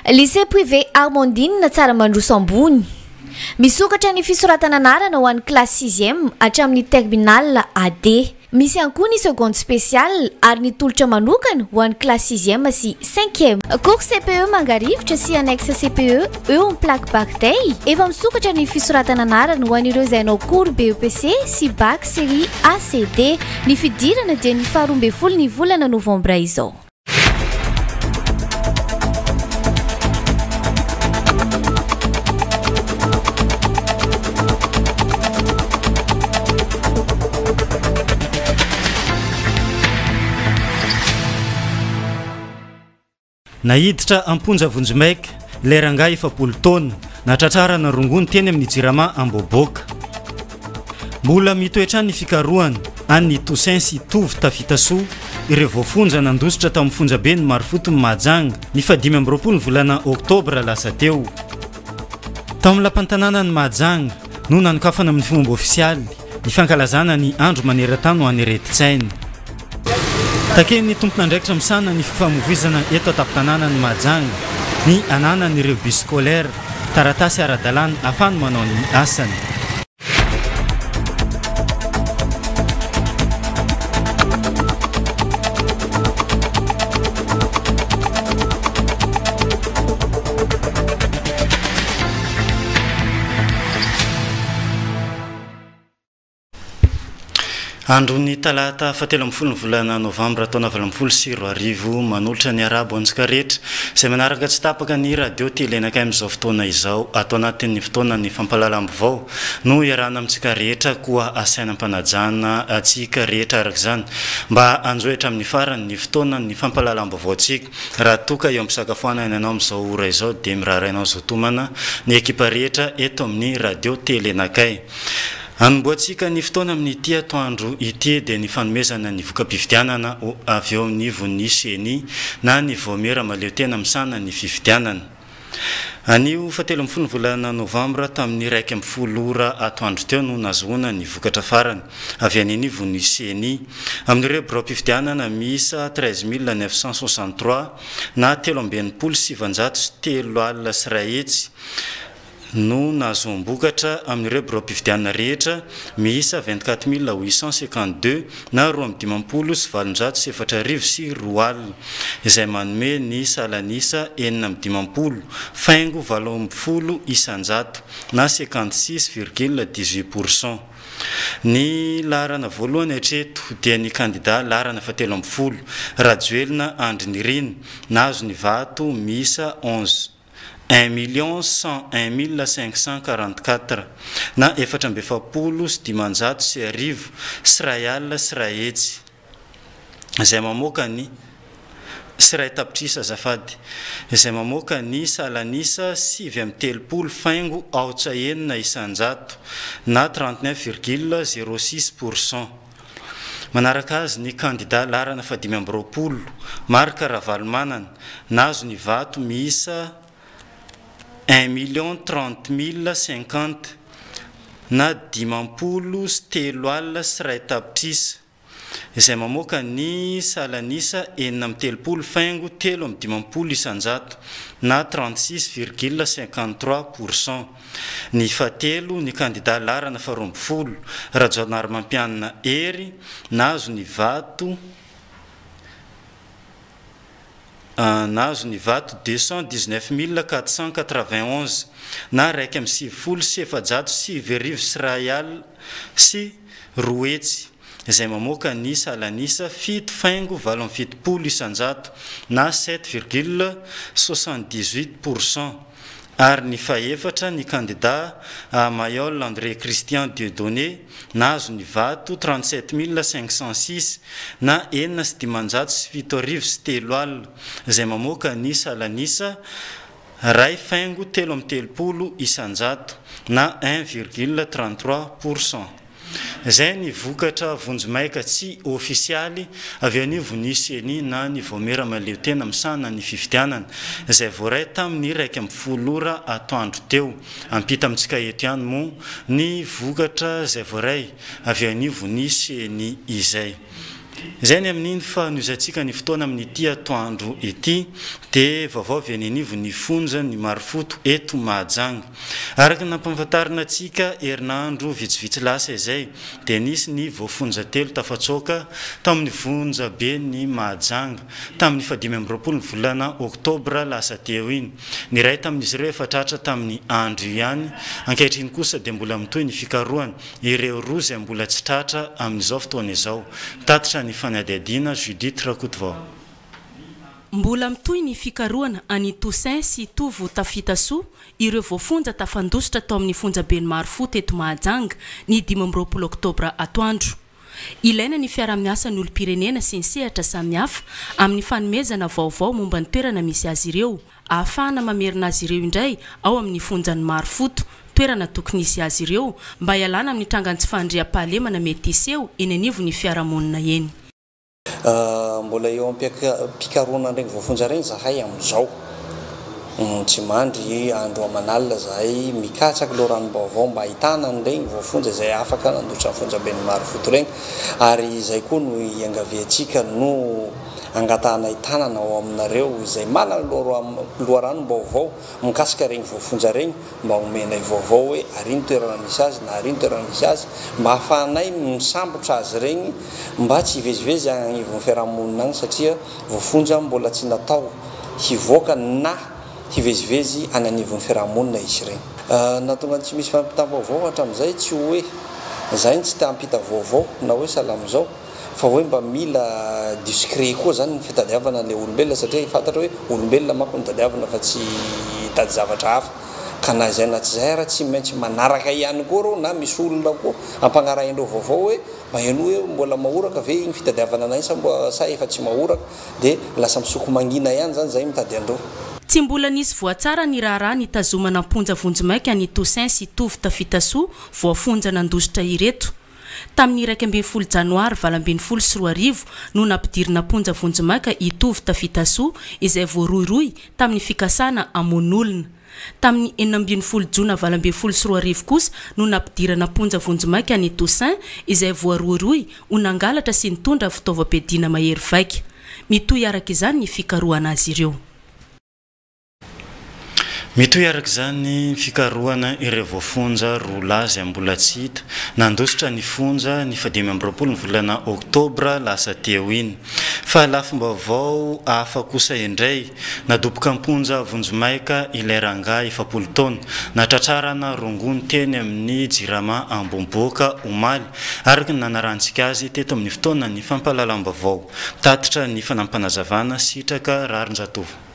Lycée privé Armandine Tsaramandroso Ambony. Misokatra ny fisoratana anarana ho an'ny classe sixième hatramin'ny terminale AD. Misy ihany koa ny seconde spéciale ary ny tolotra manokana ho an'ny classe sixième sy cinquième. Cours CPE Mangarivotra sy annexe CPE eo amin'ny plaque Barday. Efa misokatra ny fisoratana anarana ho an'ireo izay hanao cours BEPC sy Bac série A C D. Ny fidirana dia ny faha 12 ny volana novambra izao. Naiditra am-ponja vonjimaika ilay rangahy 40 taona natratrarana rongony teny amin'ny Jirama Ambohiboka. Mbola mitoetra ny fikarohana an'i Toussaint sy Tovo Tafitasoa, ireo voafonja nandositra tao amin'ny fonjaben'i Marofoto Mahajanga ny faha 25 ny volana oktobra lasa teo. Tao amin'ny lapan-tanànan'i Mahajanga no nanokafana amin'ny fomba ofisialy ny fankalazana ny andro maneran-tany ho an'ny aretin-tsaina. Takian'ny tompon'andraikitra misahana ny fifamoivoizana eto an-tampon-tanànan'i Mahajanga ny hananan'ireo bus scolaire taratasy ara-dalàna ahafahany manao ny asany. Andron'ny talata fahatelo ambin'ny folo ny volana novambra taona 2018, manolotra ny arahaba ho antsika rehetra izay manaraka tsy tapaka ny radio tele anakay amin'izao fotoana izao ato anatin'ny fotoanan'ny fampahalalam-baovao no iarahana amintsika rehetra koa asaina am-panajana antsika rehetra araka izany mba hanjohy hatramin'ny farany ny fotoanan'ny fampahalalam-baovaontsika. Raha toa ka eo am-pisakafoanana ianao amin'izao ora izao dia miraharaha anao zo tomana ny ekipa rehetra eto amin'ny radio tele anakay. Hanombohantsika ny fotoana amin'ity atoandro ity dia ny fanomezana ny voka-pifidianana ho avy eo anivon'ny Ceni na ny Vaomiera Mahaleotena misahana ny fifidianana. Anio fahatelo ambin'ny folo ny volana novambra tamin'ny 11 ora atoandro teo no nahazoana ny vokatra farany avy any anivon'ny Ceni amin'ireo biraom-pifidianana miisa 13 963 na 163 163 no nahazoam-bokatra amin'ireo biraom-pifidianana rehetra miisa 24 852 na 852 804 izay manome ny salanisa 56.18% na 56,18%. Ny laharana voalohany hatreto dia ny kandida laharana fahatelo ambin'ny folo, Rajoelina Andry Nirina, nahazo ny vato miisa 11 1 101 544 na 144 144 izay mamoaka ny sy ray tapitrisa azafady izay mamoaka ny salanisa 39.06% na 39,06%. Manaraka azy ny kandida laharana faha25, Marc Ravalomanana, nahazo ny vato miisa 1 030 050 na 53 001 tapitrisa izay mamoaka ny salanisa 36.53% na 36,53%. Ny fahatelo, ny kandida laharana faha12, Rajaonarimampianina Hery, nahazo ny vato 219 491 na 291 901 200 izay mamoaka ny salanisa 7.78% na 7,78%. Ary ny fahefatra, ny kandida Mailhol André Christian Dieudonné, nahazo ny vato 37 506 na 506 703 izay mamoaka ny salanisa 1.33% na 1,33%. Izay ny vokatra vonjimaika tsy ofisialy avy anivon'ny Ceni na ny Vaomiera Mahaleotena misahana ny fifidianana izay voaray tamin'ny 11 ora atoandro teo. Ampita amintsika eto ihany moa ny vokatra izay voaray avy anivon'ny Ceni izay. Izay ny amin'iny fa nohizantsika ny fotoana amin'ity atoandro ity dia vaovao avy eny anivon'ny fonjan'ny Marofoto eto Mahajanga. Araka ny nampahafantarina antsika herinandro vitsivitsy lasa izay dia nisy ny voafonja telo tafatsoaka tao amin'ny fonjaben'i Mahajanga tamin'ny fahadimy amby roapolo ny volana oktobra lasa teo iny. Ny iray tamin'izy ireo efa tratra tamin'ny andro io ihany. Ankehitriny kosa dia mbola mitohy ny fikarohana ireo roa izay mbola tsy tratra amin'izao fotoana izao. Mitatitra ny fanadihadiana Judith Rakotovao. Mbola mitohy ny fikarohana an'i Toussaint sy Tovo Tafitasoa, ireo voafonja tafandositra tao amin'ny fonjaben'i Marofoto eto Mahajanga ny 25 oktobra atoandro. Ilaina ny fiarahamiasa ny olom-pirenena sy ny sehatra samihafa amin'ny fanomezana vaovao momba ny toerana misy azy ireo, ahafahana mamerina azy ireo indray ao amin'ny fonjan'ny Marofoto, toerana tokony hisy azy ireo, mba hialana amin'ny trangan'ny tsy fandriampahalemana mety hiseho eny anivon'ny fiarahamonina eny. Mbola eo am-pikarohana an'ireny voafonja ireny zahay amin'izao. Tsy mandry andro aman'alina zahay mikatsaka loharanom-baovao mba ahitana an'ireny voafonja izay afaka nandositra ny fonjaben'ny Marofoto ireny, ary izay koa no iangaviantsika, no angatahanay tanana ao aminareo izay manana loharanom-baovao mikasika ireny voafonja ireny, mba omenay vaovao hoe ary ny toerana misy azy na ary ny toerana misy azy, mba ahafahanay misambotra azy ireny mba tsy hivezivezy any anivon'ny fiarahamonina any, satria voafonja mbola tsy natao hivoaka na hivezivezy any anivon'ny fiarahamonina izy ireny. Nahatonga ny tsy misy fampitam-baovao hatramin'izay, tsy hoe zahay no tsy te hampita vaovao na hoe sahala amin'izao, fa hoe mba mila discret koa zany ny fitadiavana an'ilay olombelona, satria fantatra hoe olombelona manko no tadiavina fa tsy hitady zavatra hafa, ka na izay na tsy izay ara tsy maintsy manaraka ihany koa reo, na misy olona koa ampanarahin-dreo vaovao hoe mba henoy hoe mbola mahoraka ve iny fitadiavana anay sa mbo sa efa tsy mahoraka, dia lasa misoko mangina ihany zany zay mitady andreo. Tsy mbola nisy voatsara ny raharaha nitazomana am-ponja vonjimaika ny Toussaint sy Tovo Tafitasoa voafonja nandositra ireto. Tamin'ny 11 janoary 2018 no nampidirina am-ponja vonjimaika i Tovo Tafitasoa, izay voarohirohy tamin'ny fikasana hamono olona. Tamin'ny 16 jona 2018 kosa no nampidirana am-ponja vonjimaika ny Toussaint, izay voarohirohy ho nangalatra sy nitondra fitaovam-piadiana mahery vaika. Mitohy araka izany ny fikarohana azy ireo. Mitohy araka izany fikarohana ireo voafonja roa lahy izay mbola tsy hita nandositra ny fonja ny fahadimy amby roapolo ny volana oktobra lasa teo iny. Fa lafim-baovao hafa kosa indray, nadoboka am-ponja vonjimaika ilay rangahy 40 taona natratrarana rongony teny amin'ny Jirama Ambohiboaka omaly, araka ny nanarantsika azy teto amin'ny fotoana ny fampahalalam-baovao. Tatitra ny fanampanazavana Sitraka Raharinjatovo.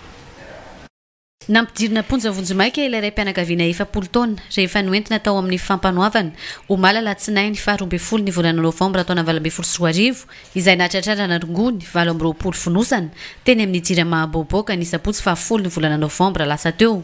Nampidirina am-ponja vonjimaika ilay raim-pianakaviana 40 taona rehefa noentina tao amin'ny fampanoavana omaly alatsinainy faha-12 ny volana novambra taona 2018, izay nahatratrarana rongony 28 fonosana teny amin'ny Jirama Ambohiboaka ny sabotsy faha-10 ny volana novambra lasa teo.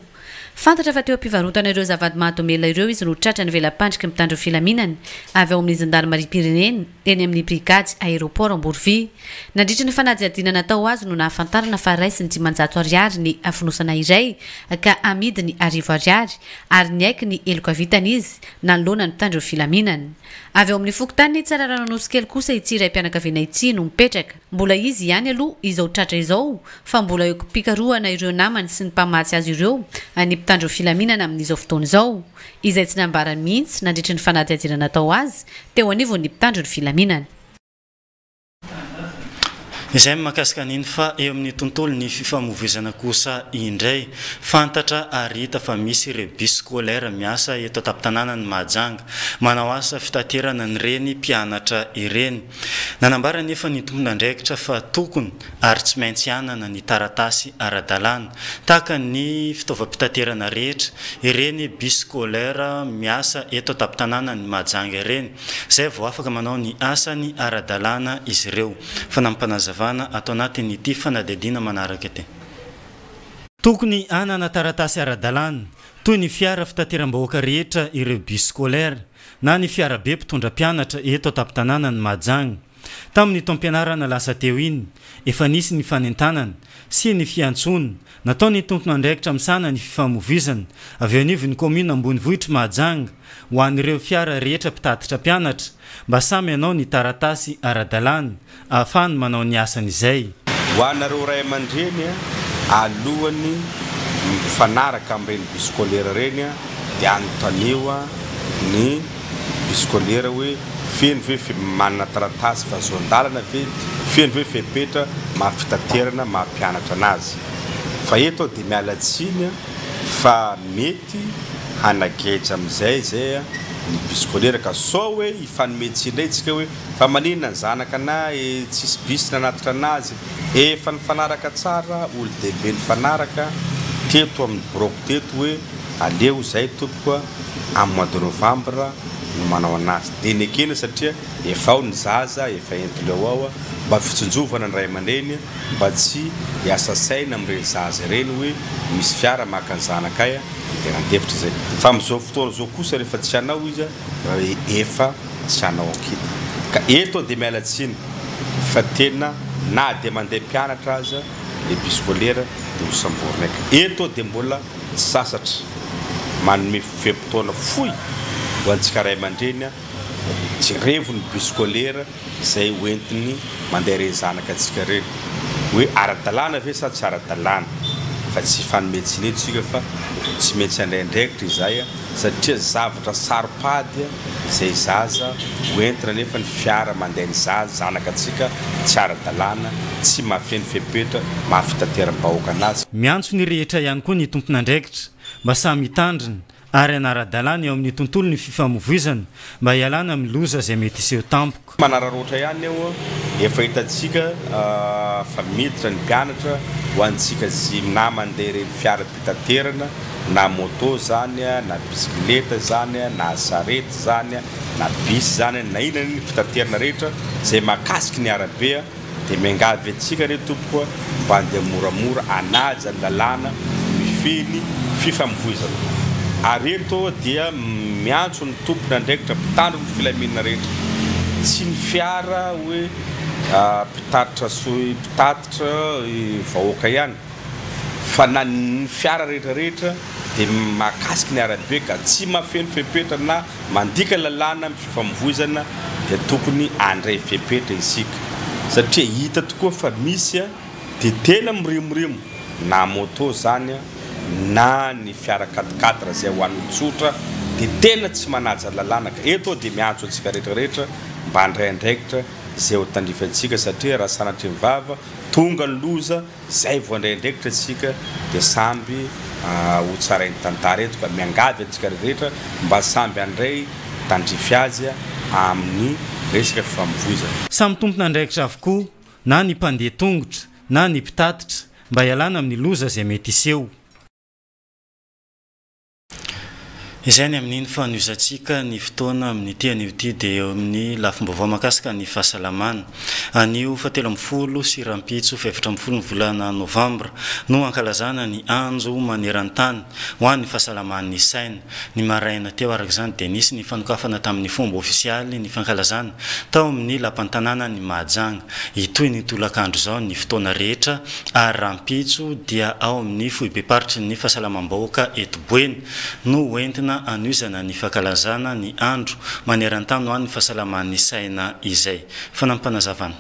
Fantatra fa teo am-pivarotana ireo zava-mahadomelina ireo izy no tratra ny vela-pandriky mitandro filaminana avy ao amin'ny zandarimariam-pirenena eny amin'ny brigady aéroport Amborovy. Nandritra ny fanadihadiana natao azy no nahafantarana fa raisiny 500 ariary ny fonosana iray ka amidiny 1000 ariary, ary niaiky ny heloka vitany izy nanoloana ny mpitandro filaminana. Avy ao amin'ny fokontany Tsararano Anosikely kosa ity raim-pianakaviana ity no mipetraka. Mbola izy ihany aloha izao tratra izao, fa mbola eo am-pikarohana ireo namany sy ny mpamatsy azy ireo ny mpitandro filaminana amin'izao fotoana izao, izay tsy nambarany mihitsy nandritra ny fanadihadiana natao azy teo anivon'ny mpitandro ny filaminana. Izay mahakasika an'iny, fa eo amin'ny tontolo ny fifamoivoizana kosa indray, fantatra ary hita fa misy ireo bus scolaire miasa eto an-tampon-tanàna ny Mahajanga, manao asa fitaterana ny reny mpianatra ireny. Nanambara nefa ny tompon'andraikitra fa tokony ary tsy maintsy hanana ny taratasy ara-dalàna tahaka ny fitaovam-pitaterana rehetra ireny bus scolaire miasa eto an-tampon-tanàna ny Mahajanga ireny, izay vao afaka manao ny asany ara-dalàna izy ireo. Fanampanazavana ato anatin'ity fanadihadiana manaraka ity. Tokony hanana taratasy ara-dalàna toy ny fiara fitateram-bahoaka rehetra ireo bus scolaire na ny fiarabe mpitondra mpianatra eto an-tampon-tanàna ny Mahajanga. Tamin'ny taom-pianarana lasa teo iny, efa nisy ny fanentanana sy ny fiantsoana nataon'ny tompon'andraikitra misahana ny fifamoivoizana avy eo anivon'ny kaominina ambonivohitr'i Mahajanga ho an'ireo fiara rehetra mpitatitra mpianatra mba samy hanao ny taratasy ara-dalàna ahafahany manao ny asany izay. Ho anareo ray aman-dreny, alohan'ny mifanaraka amin'ireny bus scolaire ireny dia anontanio ny bus scolaire hoe feno ve manana taratasy fahazoan-dalana ve, feno ve fepetra maha fitaterana maha mpianatra anazy. Fa eto aho dia miala tsiny fa mety hanageja amin'izay izay ny bus scolaire ka sao hoe hifanome tsiny indray tsika hoe fa maninona ny zanaka anay tsisy bus nanatitra anazy. Efa nifanaraka tsara olo-dehibe nifanaraka teto amin'ny biraoko teto hoe aleo izay tompoko amin'ny mois de novembre no manao anazy dia nekena satria efa ao ny zaza efa entina eo ao mba fitsinjovana ny ray aman-dreny mba tsy hiasa saina amin'ireny zaza ireny hoe misy fiara maka ny zanakay dia nandefitra izay fa amin'izao fotoana izao kosa rehefa tsy hanao izy efa tsy hanao ankita ka eto aho dia miala tsiny fa tena na dia mandeha mpianatra aza le bus scolaire dia ho samborinay ka eto aho dia mbola tsy sasatra manome fe-potoana fohy ho antsika ray aman-dreny jerevo ny bus scolaire izay hoentiny mandeha ireny zanaka antsika ireny hoe ara-dalàna ve sa tsy ara-dalàna fa tsy hifanome tsiny eto isika fa tsy maintsy handray andraikitra izahay satria zavatra saro-pady izay zaza hoentina nefa ny fiara mandeha ny zaza zanaka antsika tsy ara-dalàna tsy mahafeno fepetra maha fitateram-bahoaka anazy. Miantso ny rehetra ihany koa ny tompon'andraikitra mba samy hitandrina ary hanara-dalàna eo amin'ny tontolon'ny fifamoivoizana mba hialana amin'ny loza izay mety hiseho tampoka. Manararaotra ihany eo, efa hitantsika fa miditra ny mpianatra, ho antsika zy na mandeha ireny fiara-pitaterana na moto zany na bisikileta zany na sarety zany na bus zany na inona na inona fitaterana rehetra izay mahakasiky ny arabe dia miangavy antsika re tompoko a mba andeha moramora hanaja ny lalàna mifehy ny fifamoivoizana ary eto dia miantso ny tompon'andraikitra mpitandro ny filaminana rehetra tsy ny fiara hoe mpitatitra mpitatitra vahoaka ihany fa na ny fiara rehetra rehetra dia mahakasiky ny arabe ka tsy mahafeno fepetra na mandika lalàna amin'ny fifamoivoizana dia tokony handray fepetra isika satria hita tokoa fa misy dia tena mirimorimo na moto zany na ny fiara quatre-quatre izay ho an'ny tsotra dia tena tsy manaja lalàna ka eto aho dia miantso antsika rehetra rehetra mba handray andraikitra izay ho tandrify antsika satria raha sanatria ny vava tonga ny loza Zay vao handray andraikitra tsika dia samby ho tsarain'ny tantara eto ka miangavy antsika rehetra mba samby handray tandrify azy amin'ny resaka fifamoivoizana. Samy tompon'andraikitra avokoa na ny mpandeha tongotra na ny mpitatitra mba hialana amin'ny loza izay mety hiseho. Izay ny amin'iny fanohizantsika ny fotoana amin'ity anio ity dia eo amin'ny lafim-baovao mahakasika ny fahasalamana. Anio fahatelo ambin'ny folo sy rahampitso faha-14 ny volana novambra no hankalazana ny andro maneran-tany ho an'ny fahasalaman'ny saina. Ny maraina teo araka izany dia nisy ny fanokafana tamin'ny fomba ofisialy ny fankalazana tao amin'ny lapan-tanànan'i Mahajanga. Hitohy ny tolakandro izao ny fotoana rehetra ary rahampitso dia ao amin'ny foibem-paritry ny fahasalamam-bahoaka eto Boeny no hoentina hanohizana ny fankalazana ny andro maneran-tany ho an'ny fahasalaman'ny saina izay. Fanampinazavana.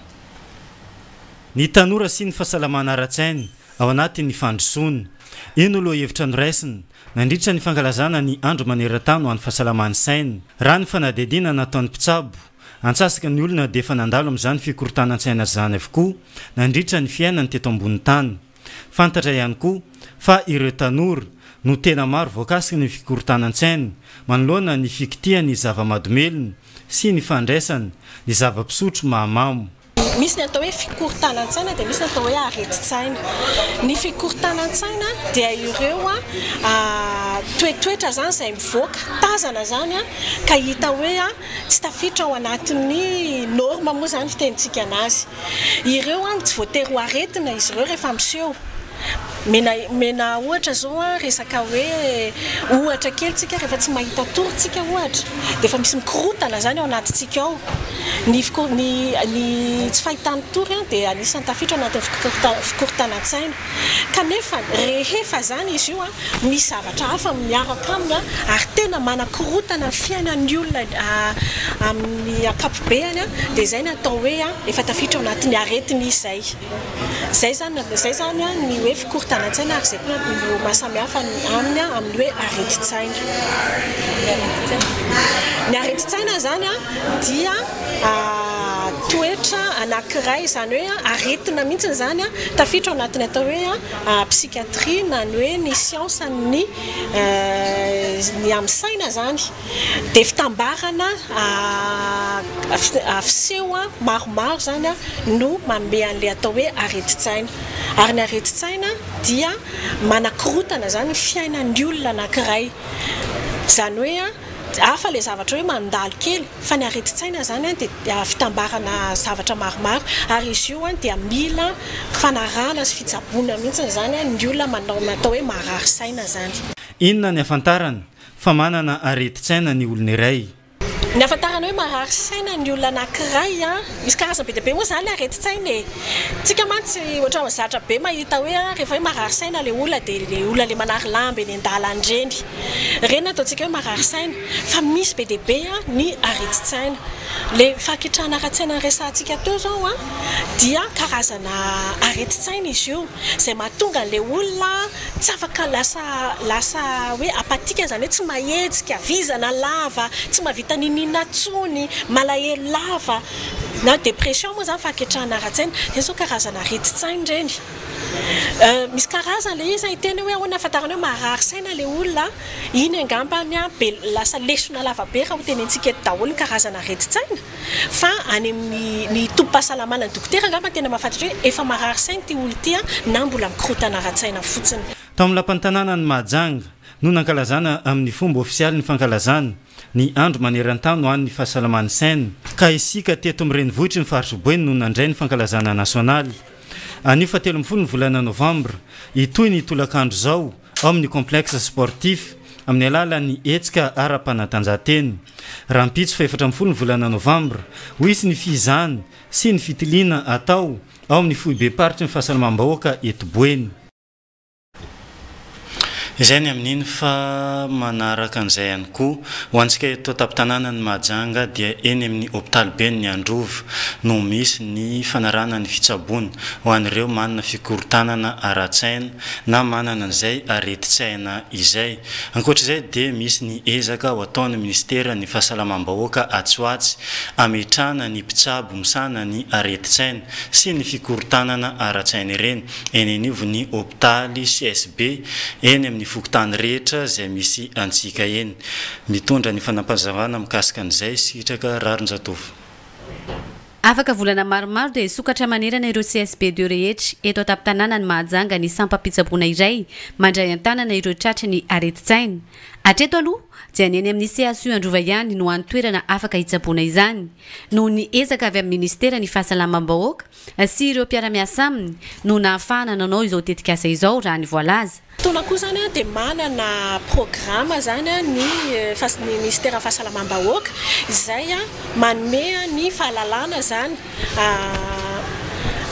Ny tanora sy ny fahasalamana ara-tsaina ao anatin'ny fandrosoana. Io no lohahevitra noraisina nandritra ny fankalazana ny andro maneran-tany ho an'ny fahasalaman'ny saina. Raha ny fanadihadiana nataon'ny mpitsabo, antsasaky ny olona dia efa nandalo amin'izany fikorontanan-tsaina izany avokoa nandritra ny fiainany teto ambonin'ny tany. Fantatra ihany koa fa ireo tanora no tena maro voakasiky ny fikorontanan-tsaina manoloana ny fikitihany zava-mahadomelina sy ny fandraisany ny zava-pisotro mahamamo. Misy ny atao hoe fikorontanan-tsaina dia misy ny atao hoe aretin-tsaina. Ny fikorontanan-tsaina dia ireo toetoetra izany izay mivoaka, tazana izany ka hita hoe tsy tafiditra ao anatin'ny norme moa izany fitenintsika anazy. Ireo tsy voatery ho aretina izy ireo rehefa miseho. Mena mena ohatra zao an, resaka hoe ohatra kely tsika rehefa tsy mahita tory tsika ohatra dia efa misy mikorotana zany ao anatintsika ao. Ny fiko ny ny tsy fahitany tory an dia anisan'ny tafiditra ao anatin'ny fikorota fikorontanan-tsaina. Kanefa rehefa zany izy io an, misy zavatra hafa miaraka aminy an, ary tena manakorotana ny fiainan'ny olona amin'ny ankapobeany an, dia izay no atao hoe efa tafiditra ao anatin'ny aretina izy izay. Izay izany, izay izany ny hoe fikorontanan-tsaina ary izay koa no maha samy hafa aminy amin'ny hoe aretin-tsaina. Ny aretin-tsaina izany dia toetra anankiray, izany hoe aretina mihitsy izany tafiditra ao anatin'ny atao hoe psychiatrie na ny hoe ny siansan'ny ny amin'ny saina izany. Dia fitambarana fiseho maromaro izany no manome an'ilay atao hoe aretin-tsaina. Ary ny aretin-tsaina dia manakorontana izany ny fiainan'ny olona anankiray. Izany hoe hafa ilay zavatra hoe mandalo kely fa ny aretin-tsaina izany dia fitambarana zavatra maromaro ary izy io dia mila fanarahana sy fitsaboana mihitsy izany ny olona manao ny atao hoe marary saina izany. Inona ny ahafantarana fa manana aretin-tsaina ny olona iray? Ny ahafantarana hoe marary saina ny olona anankiray an, misy karazany be dia be moa izany aretin-tsaina e! Tsika mantsy ohatran'ny zatra be mahita hoe rehefa hoe marary saina ilay olona dia ilay olona ilay manary lamba eny an-dalana ireny. Ireny no ataontsika hoe marary saina. Fa misy be dia be ny aretin-tsaina. Ilay fahaketrahana ara-tsaina noresahantsika teo izao an, dia karazana aretin-tsaina izy io, izay mahatonga an'ilay olona tsy afaka lasa lasa hoe apathique izany hoe tsy mahetsika, vizana lava, tsy mahavita n'inon'inona intsony, malahelo lava, na dépression moa izany fahaketrahana ara-tsaina, ireny izao karazana aretin-tsaina ireny. Misy karazany ilay izy, hiteny hoe ahoana ahafantarana hoe marary saina ilay olona, iny angambany be lasa lesona lava be raha ho tenentsika eto daholo ny karazana aretin-tsaina, fa any amin'ny ny tobim-pahasalamana ny dokotera angamba no tena mahafantatra hoe efa marary saina ity olona ity na mbola mikorontana ara-tsaina fotsiny. Tao amin'ny lapan'ny tanànan'i Mahajanga no nankalazana amin'ny fomba ofisialy ny fankalazana ny andro maneran-tany ho an'ny fahasalaman'ny saina, ka isika teto amin'ny renivohitry ny faritra Boeny no nandray ny fankalazana nasionaly. Anio fahatelo ambin'ny folo ny volana novambra, hitohy ny tolakandro izao ao amin'ny Complexe sportif amin'ny alalan'ny hetsika ara-panatanjahantena. Rahampitso fahefatra ambin'ny folo ny volana novambra, ho hisy ny fizahana sy ny fitiliana atao ao amin'ny foibem-paritry ny fahasalamam-bahoaka eto Boeny. Izay ny amin'iny fa manaraka an'izay ihany koa, ho antsika eto an-tampon-tanànan'i Mahajanga dia eny amin'ny hopitaliben'ny Androva no misy ny fanarahana ny fitsaboana ho an'ireo manana fikorontanana ara-tsaina na manana an'izay aretin-tsaina izay. Ankoatra izay dia misy ny ezaka ho ataon'ny minisiteran'ny fahasalamam-bahoaka atsy ho atsy hametrahana ny mpitsabo misahana ny aretin-tsaina sy ny fikorontanana ara-tsaina ireny eny anivon'ny hopitaly CSB eny amin'ny fokontany rehetra izay misy antsika eny. Mitondra ny fanampazavana mikasika an'izay Sitraka Raharinjatovo. Afaka volana maromaro dia hisokatra manerana ireo CSB ii rehetra eto an-tampon-tanànan'i Mahajanga ny sampam-pitsaboana iray mandray an-tanana ireo tratry ny aretin-tsaina. Hatreto aloha dia ny eny amin'ny CHU Androva ihany no hany toerana afaka hitsaboana izany. Noho ny ezaka avy amin'ny minisiteran'ny Fahasalamam-bahoaka sy ireo mpiara-miasa aminy no nahafahana nanao izao tetikasa izao, raha ny voalaza. Fotoana koa izany dia manana programa izany ny ny minisiteran'ny fahasalamam-bahoaka izay manome ny fahalalana izany,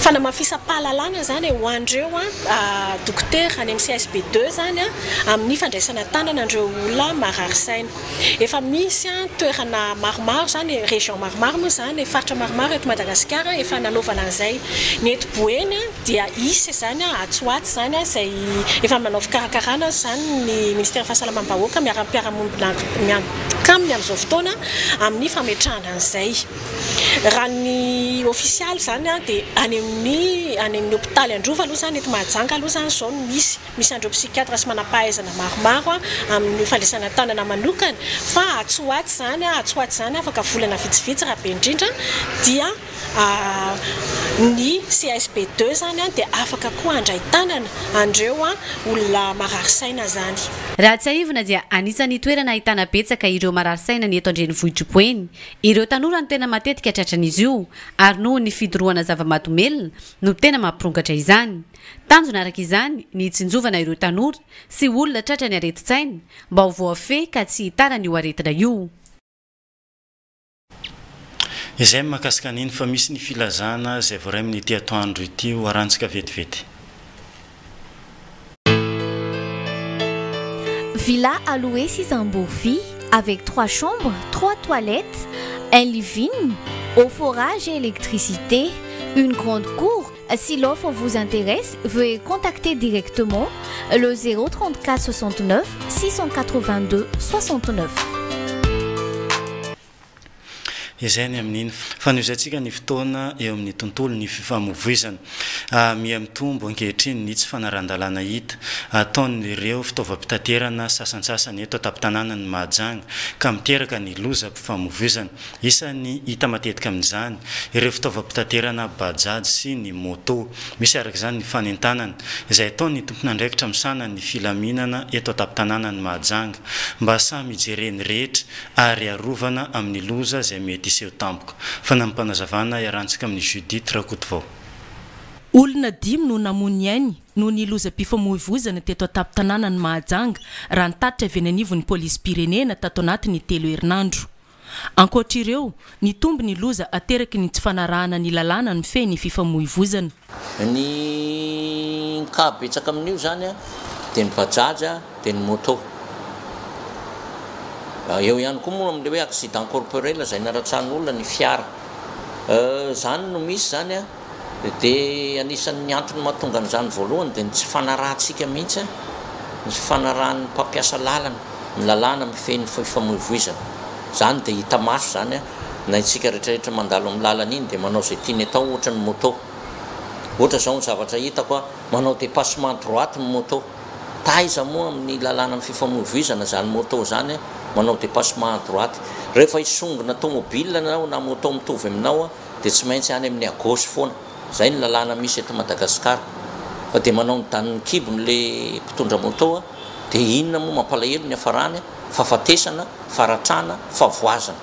fanamafisam-pahalalana izany ho an'ireo dokotera any amin'ny CSB ii izany amin'ny fandraisana an-tanana an'ireo olona marary saina. Efa misy toerana maromaro izany, région maromaro moa izany, faritra maromaro eto Madagasikara efa nanaovana an'izay. Ny eto Boeny dia hisy izany atsy ho atsy izany izay efa manao fikarakarana izany ny Ministeran'ny Fahasalamam-bahoaka miara-mpiara-miombona antoka aminy amin'izao fotoana amin'ny fametrahana an'izay. Raha ny ofisialy izany dia any amin'ny any amin'ny hopitaly Androva aloha izany eto Mahajanga aloha izany izao no misy. Misy an'ireo psychiatre sy manam-pahaizana maromaro amin'ny fandraisana an-tanana manokana fa atsy ho atsy izany, atsy ho atsy izany afaka volana vitsivitsy raha be indrindra dia ny CSB ii izany dia afaka koa handray tanana an'ireo olona marary saina izany. Raha tsiahivina dia anisan'ny toerana ahitana betsaka ireo. marary saina ny eto an-drenivohitr'i Boeny. Ireo tanora no tena matetika tratran'izy io ary noho ny fidorohana zava-mahadomelina no tena mampirongatra izany. Tanjona araka izany ny hitsinjovana ireo tanora sy olona tratran'ny aretin-tsaina mba ho voafehy ka tsy hitaran'io aretina io. Izay ny mahakasika an'iny fa misy ny filazana izay voaray amin'ity atoandro ity ho arantsika vetivety. Villa à louer six Amborovy avec trois chambres, trois toilettes, un living, eau forage et électricité, une grande cour. Si l'offre vous intéresse, veuillez contacter directement le 034 69 682 69. Izay ny amin'iny. Fanohizantsika ny fotoana eo amin'ny tontolon'ny fifamoivoizana. Miha mitombo ankehitriny ny tsy fanarahan-dalàna hita ataon'ireo fitaovam-pitaterana sasantsasany eto an-tampon-tanànan'i Mahajanga ka miteraka ny lozam-pifamoivoizana. Isan'ny hita matetika amin'izany ireo fitaovam-pitaterana bajaj sy ny moto. Misy araka izany ny fanentanana izay ataon'ny tompon'andraikitra misahana ny filaminana eto an-tampon-tanànan'i Mahajanga mba samy hijeren'ny rehetra ary arovana amin'ny loza izay mety hiseho tampoka. Fanampim-panazavana iarahantsika amin'i Judith Rakotovao. Olona dimy no namoy ny ainy noho ny lozam-pifamoivoizana teto an-tampon-tanànan'i Mahajanga, raha ny tatitra avy eny anivon'ny polisim-pirenena tato anatin'ny telo herinandro. Ankoatra ireo, nitombo ny loza ateraky ny tsy fanarahana ny lalàna mifehy ny fifamoivoizana. Ny cas betsaka amin'io izany dia ny bajaj dia ny moto. Eo ihany koa moa amin'ilay hoe accident corporel izay naratsan'olona ny fiara. Izany no misy izany. Dia anisan'ny antony mahatonga an'izany voalohany dia ny tsy fanarahantsika mihitsy, ny tsy fanarahan'ny mpampiasa lalana, ny lalàna mifehy ny fifamoivoizana. Izany dia hita maso izany, na isika rehetrarehetra mandalo amin'ny lalana iny dia manao izay tiany atao ohatra ny moto. Ohatra izao ny zavatra hitako, manao dépassement droite ny moto. Taiza moa amin'ny lalàna amin'ny fifamoivoizana izany moto izany manao dépassement à droite. Rehefa hisongona tomobile ianao na moto mitovy aminao, dia tsy maintsy any amin'ny à gauche foana, zay ny lalàna misy eto Madagascar, fa dia manao ny danin'ny kibony le mpitondra moto a, dia inona moa mampalahelo ny hafarany, fahafatesana, faharatrana, fahavoazana.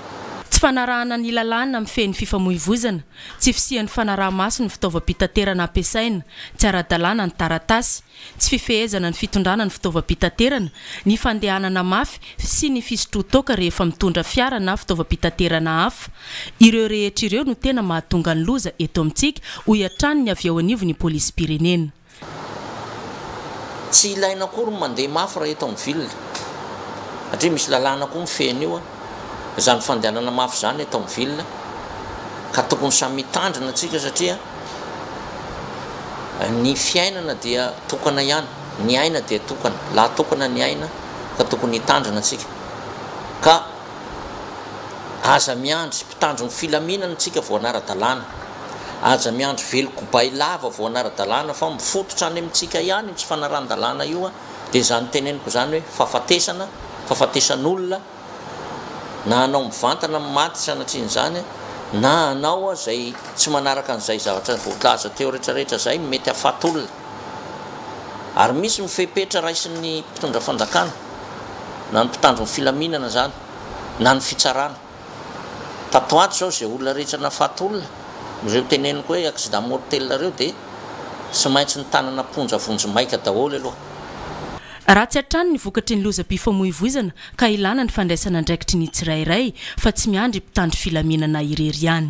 Tsy fanarahana ny lalàna mifehy ny fifamoivoizana, tsy fisian'ny fanaraha-maso ny fitaovam-pitaterana ampiasaina, tsy ara-dalàna ny taratasy, tsy fifehezana ny fitondrana ny fitaovam-pitaterana, ny fandehanana mafy sy ny fisotroan-toaka rehefa mitondra fiara na fitaovam-pitaterana hafa. Ireo rehetra ireo no tena mahatonga ny loza eto amintsika, hoy hatrany ny avy ao anivon'ny polisim-pirenena. Tsy ilaina akory ny mandeha mafy raha eto amin'ny ville, satria misy lalàna koa mifehy an'io, izany fandehanana mafy izany eto amin'ny ville, ka tokony samy hitandrina tsika satria Ny fiainana dia tokana ihany, ny aina dia tokana, lahy tokana ny aina ka tokony hitandrina tsika. Ka aza miandry mpitandro ny filaminana tsika vao hanara-dalàna, aza miandry vely kobay lava vao hanara-dalàna fa mifototra any amintsika ihany io tsy fanarahan-dalàna io dia izany teneniko izany hoe fahafatesana, fahafatesan'olona, na hanao mivantana amin'ny maty sanatrian'izany na hanao izay tsy manaraka an'izay zavatra voalaza teo rehetra rehetra izay mety hahafaty olona. Ary misy ny fepetra raisin'ny mpitondra fanjakana na ny mpitandro ny filaminana izany na ny fitsarana. Tato ato izao izay olona rehetra nahafaty olona, ireo teneniko hoe accident mortel ireo dia tsy maintsy notanana am-ponja vonjimaika daholo aloha. Ratsy hatrany ny vokatry ny lozam-pifamoivoizana ka ilana ny fandraisana andraikitry ny tsirairay fa tsy miandry mpitandro filaminana irery ihany.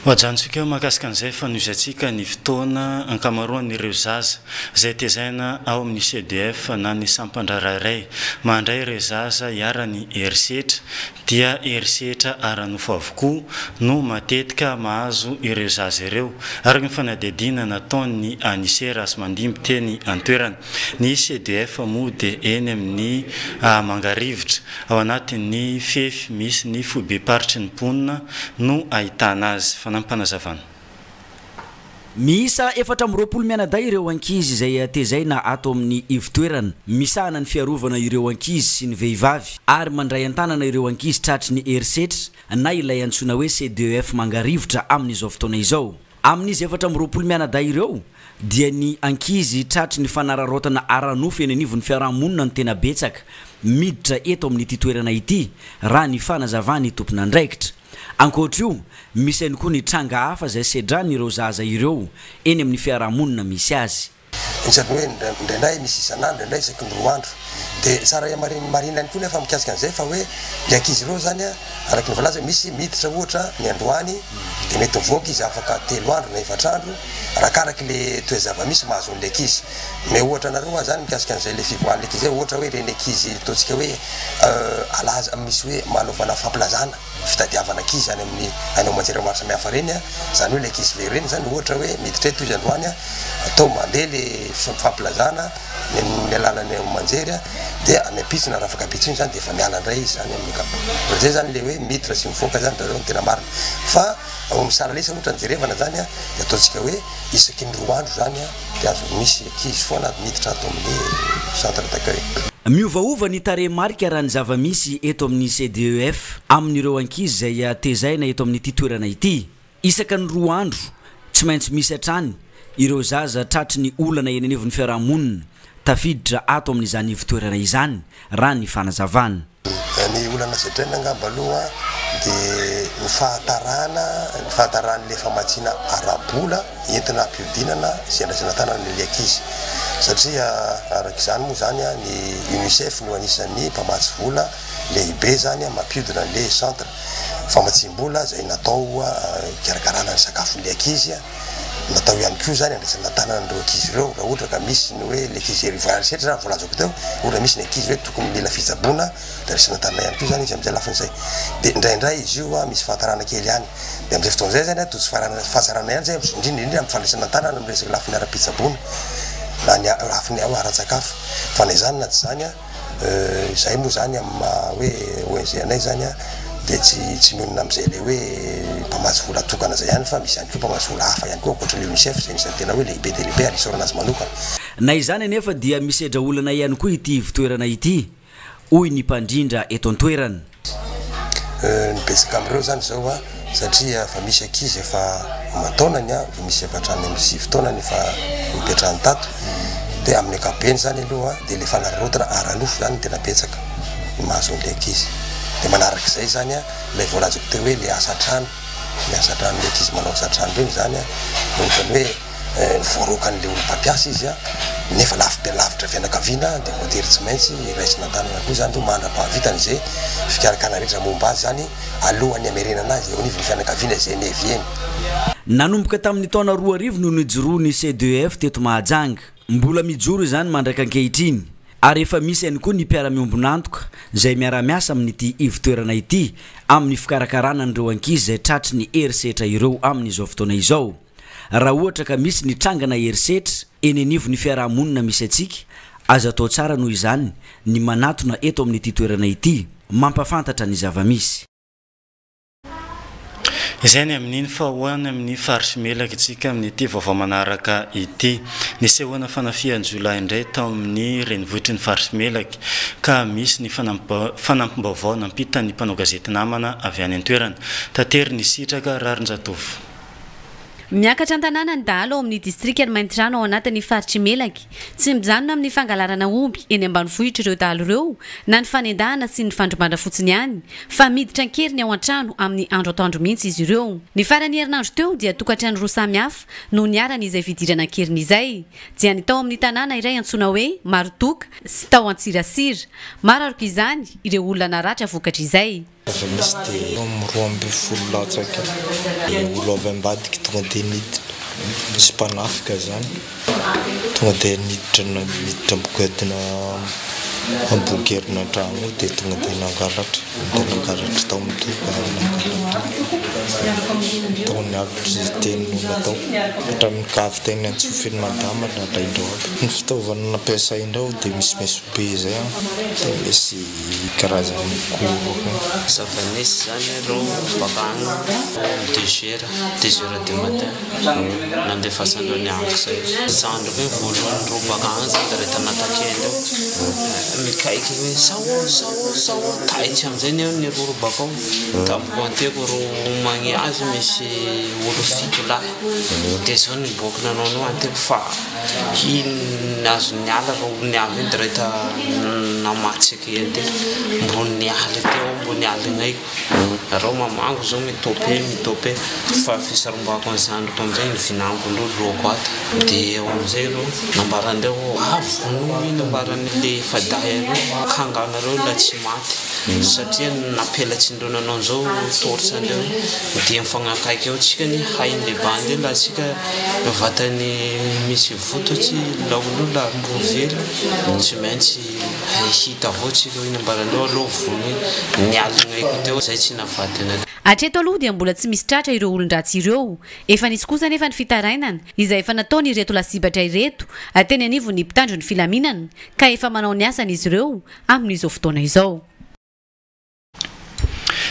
Ho ajanontsika eo mahakasika an'izay fanohizantsika ny fotoana ankamaroan'ireo zaza izay tezaina ao amin'ny CDF na ny sampan-draharaha iray mandray ireo zaza iharan'ny herisetra dia herisetra ara-nofo avokoa no matetika mahazo ireo zaza ireo, araka ny fanadihadiana nataon'ny Anise Rasimandimby teny an-toerana. Ny CDF moa dia eny amin'ny Mangarivotra, ao anatin'ny fefy misy ny foibem-paritry ny mponina no ahitana azy. Fanampim-panazavana. Miisa 24 mianadahy ireo ankizy izay tezaina ato amin'ny ivon-toerana misahana ny fiarovana ireo ankizy sy ny vehivavy ary mandray an-tanana ireo ankizy tratry ny herisetra na ilay antsoina hoe CDEF Mangarivotra amin'izao fotoana izao. Amin'izy 24 mianadahy ireo dia ny ankizy tratry ny fanararaotana ara-nofo eny anivon'ny fiarahamonina no tena betsaka miditra eto amin'ity toerana ity, raha ny fanazavan'ny tompon'andraikitra. Ankoatra io, misy ihany koa ny tranga hafa izay sedran'ireo zaza ireo eny amin'ny fiarahamonina misy azy. Isaky ny hoe indraindray misy isan'andro, indraindray isaky ny roa andro. Dia tsara marihina ihany koa nefa mikasika an'izay fa hoe ilay ankizy ireo izany araka ny voalaza misy miditra ohatra ny androany dia mety mivoaka izy afaka telo andro na efatra andro arakaraky le toe-java-misy mahazo an'ilay ankizy. Mais ohatra anareo hoa zany mikasika an'izay le fivoahan'ilay ankizy zay ohatra hoe ireny ankizy ataontsika hoe alaza misy hoe manaovana fampilazana fitadiavana ankizy any amin'ny haino aman-jery maro samihafa ireny an, izany hoe ilay ankizy very ireny zany ohatra hoe miditra eto izy androany an, atao mandeha le fampilazana ny amin'ny alalan'ny haino aman-jery an, dia any ampitso na rafaka ampitso iny zany dia efa miala indray izy zany amin'ny ankapobeny. Zay zany le hoe miditra sy mivoaka zany zareo no tena marina fa ao amin'ny salalesa ohatra ny jerevana zany an, dia ataontsika hoe isaky ny roa andro zany an dia azo misy ankizy foana miditra ato amin'ny centre d'accueil. Miovaova ny tarehimarika raha ny zava-misy eto amin'ny CDEF amin'ireo ankizy izay tezaina eto amin'ity toerana ity. Isaka ny roa andro, tsy maintsy misy hatrany ireo zaza tratry ny olana eny anivon'ny fiarahamonina tafiditra ato amin'izany ivon-toerana izany, raha ny fanazavana. Ny olana sedraina angamba aloha dia ny fahatarana, ny fahataran'ilay famatsiana ara-bola entina hampiodinana sy handraisana an-tanana ilay ankizy. Satria araka izany moa izany ny Unicef no anisan'ny mpamatsy vola lehibe izany mampiodina an'ilay centre. Famatsiam-bola izay natao hikarakarana ny sakafon'ilay ankizy. Natao ihany koa izany handraisana an-tanana an'ireo ankizy ireo raha ohatra ka misy ny hoe ilay ankizy ery voyage setra izany voalazako teo, ohatra misy ny ankizy hoe tokony mila fitsaboana dia raisina an-tanana ihany koa izany izy amin'izay lafiny izay. Dia indraindray izy io misy fahatarana kely ihany. Dia amin'izay fotoana izay izany toa tsy fahatsarana ihany izay indrindra indrindra amin'ny fandraisana an-tanana amin'ny resaka lafiny ara-pitsaboana na ny lafiny ara-tsakafo. Fa na izany na tsy izany Izahay moa izany amin'ny maha hoe ONG anay izany dia tsy tsy mionona amin'izay ilay hoe mpamatsy vola tokana izay ihany fa misy ihany koa mpamatsy vola hafa ihany koa ankoatra ny UNICEF izay anisan'ny tena hoe lehibe dia lehibe ary isaorana azy manokana. Na izany anefa dia misedra olana ihany koa ity ivon-toerana ity, hoy ny mpandrindra eto an-toerana. Ny betsaka amin'ireo izany izao an, satria efa misy ankizy efa aman-taonany an, efa misy efa hatrany amin'ny sivy taonany efa nipetrahany tato, dia amin'ny ankapobeny izany aloha dia ilay fanararaotana ara-nofo izany no tena betsaka ny mahazo an'ilay ankizy. Dia manarak'izay izany an, ilay voalazako teo hoe ilay asa an-trano, ny asa an-tranon'ilay ankizy manao asa an-trano ireny izany an, ohatran'ny hoe voaroakan'ilay olom-pampiasa izy nefa lafo be lavitra fianakaviana dia voatery tsy maintsy raisina an-tanana koa izany ireo mandra-pahavitany izay fikarakarana rehetra momba azy izany alohan'ny hamerenana azy eo anivon'ny fianakaviana izay neviany. Nanomboka tamin'ny taona 2000 no nijoroan'ny CDEF teto Mahajanga. Mbola mijoro izany mandraka ankehitriny ary efa misy ihany koa ny mpiara-miombon'antoka izay miara-miasa amin'ity ivon-toerana ity amin'ny fikarakarana an'ireo ankizy izay tratry ny herisetra ireo amin'izao fotoana izao. Raha ohatra ka misy ny trangana herisetra eny anivon'ny fiaraha-monina misy antsika, azo atao tsara noho izany ny manatona eto amin'ity toerana ity, mampafantatra ny zava-misy. Izay ny amin'iny fa ho any amin'ny faritry Melaky isika amin'ity vaovao manaraka ity. Nisehoana fanafihan-jiolahy indray tao amin'ny renivohitry ny faritry Melaky ka misy ny fanampim-baovao nampitan'ny mpanao gazety namana avy any an-toerana. Taterin'i Sitraka Raharinjatovo. Miakatra an-tanàna ny dahalo ao amin'ny distrikan'i Maintirano ao anatin'ny faritr'i Melaky. Tsy mijanona amin'ny fangalarana omby eny ambanivohitra ireo dahalo ireo na ny fanendahana sy ny fandrombana fotsiny ihany fa miditra an-keriny ao an-trano amin'ny andro atoandro mihitsy izy ireo. Ny faran'ny herinandro teo dia tokantrano roa samy hafa no niharan'izay fidirana an-keriny izay, dia ny tao amin'ny tanàna iray antsoina hoe Marodoka sy tao Antsirasira. Maro araka izany ireo olona naratra vokatr'izay. Zava-misy dia eo amin'ny 12 latsaka eo ny olo avy ambadika tonga dia niditra, nisy mpanafika zany, tonga dia niditra niditra ambogadina ambogerina an-trano ao dia tonga dia nangalatra, dia nangalatra tao amin'ny toaka, nangalatra tao ny aby izay teny no natao, hatramin'ny cave teny Antsofin'i Madama nalain-dreo aby. Ny fitaovana nampiasain-dreo dia misy meso be izay an, dia misy Karazan'ny koro. Zava-nisy zany reo baka agny am deux heures, deux heures du matin nandefasandreo niantso zay. Zandriko igny voalohany reo baka agny zany direct nataken-dreo mikaiky hoe sao sao sao taitry amizay neo niroro bakao tampoka teo reo magneno. Nagny azy misy olo fito lahy de zao niboaky nanao an'io anteko fa iny azo niala reo niavy iny direct namatsiky anteko mbo niala teo mbo niala gnaiko reo mamango zao mitope mitope fa fisarombako ny zandriko amizay ny vinango-ndreo loako ato de eo amizay reo nambarandreo avy vonoy iny nambaran'le efa-dahy areo kanganareo la tsy maty. Satria napelatsin-dreo nanao an'izao torche-ndreo dia mifagnakaiky eo tsika ny hain'le bandy io la tsika vatany misy vototsy laolo io la mbo velo tsy maintsy hita avao tsika hoe nambaran'ireo aloha vonoy ny aligna eko teo zay tsy navadina. Hatreto aloha dia mbola tsy misy tratra ireo olon-dratsy ireo. Efa nisy kosa anefa ny fitarainana izay efa nataon'ireto lasibatra ireto teny anivon'ny mpitandro ny filaminana ka efa manao ny asany izy ireo amin'izao fotoana izao.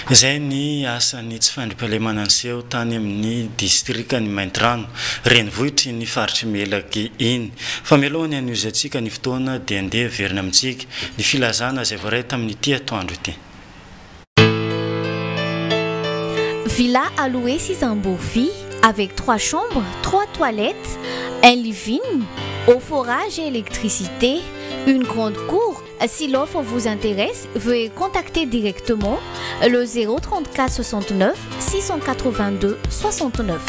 Izay ny asan'ny tsy fandriampahalemana niseho tany amin'ny distrikan'i Maintirano, renivohitry ny faritr'i Melaky iny. Fa mialohan'ny hanohizantsika ny fotoana dia ndeha heverina amintsika ny filazana izay voaray tamin'ity atoandro ity. Villa à louer six Amborovy avec trois chambres, trois toilettes, un living, eau forage et électricité, une grande cour. Si l'offre vous intéresse, veuillez contacter directement le 034 69 682 69.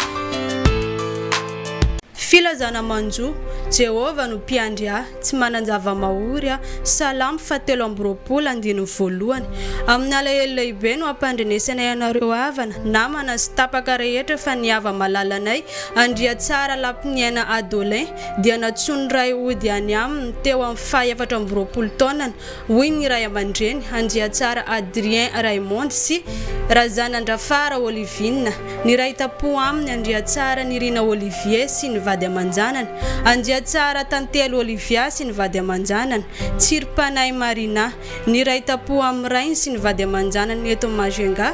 Filazana manjo, Jehovah no Mpiandry ahy, tsy manan-java-mahory aho. Salamo fahatelo amby roapolo andininy voalohany. Amin'ny alahelo lehibe no ampandrenesanay anareo havana, namana sy tapaka rehetra fa ny hava-malalanay, Andriatsara Lampiniaina Adolin, dia nantsoin'ny ray hody any aminy teo amin'ny faha-24 taonany, hoy ny ray aman-dreny, Andriatsara Adrien Raymond sy Razanandrafara Olivine. Niray tam-po aminy Andriatsara Nirina Olivier sy ny vady aman-janany, Andriatsara Tantely Olivia sy ny vady aman-janany, Tsirim-panahy Marina. Niray tam-po amin'ny rainy sy ny vady aman-janany eto Majunga,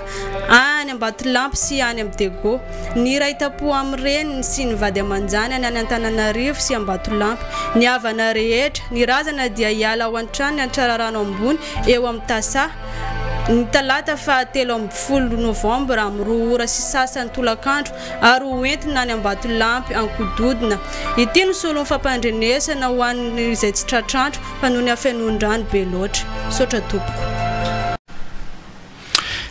any Ambatolampy sy any amin'ny Diego. Niray tam-po amin'ny reniny sy ny vady aman-janany any Antananarivo sy Ambatolampy. Ny havana rehetra, ny razana dia hiala ao an-tranony Antrararano Ambony eo amin'ny Tasa, ny talata faha 13 novambra amin'ny roa ora sy sasany tolakandro ary ho entina any Ambatolampy Ankododina. Ity no solon'ny fampandrenesana ho an'izay tsy tratr'andro fa noho ny hafenoan-drano be loatra. Misaotra tompoko.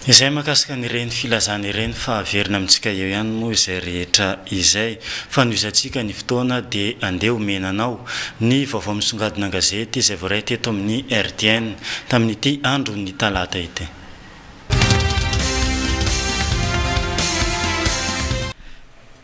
Izay mahakasika an'ireny filazana ireny fa averina amintsika eo ihany moa izay rehetra izay. Fanohizantsika ny fotoana dia andeha omena anao ny vaovao misongadina an-gazety izay voaray teto amin'ny rtn tamin'ity andron'ny talata ity.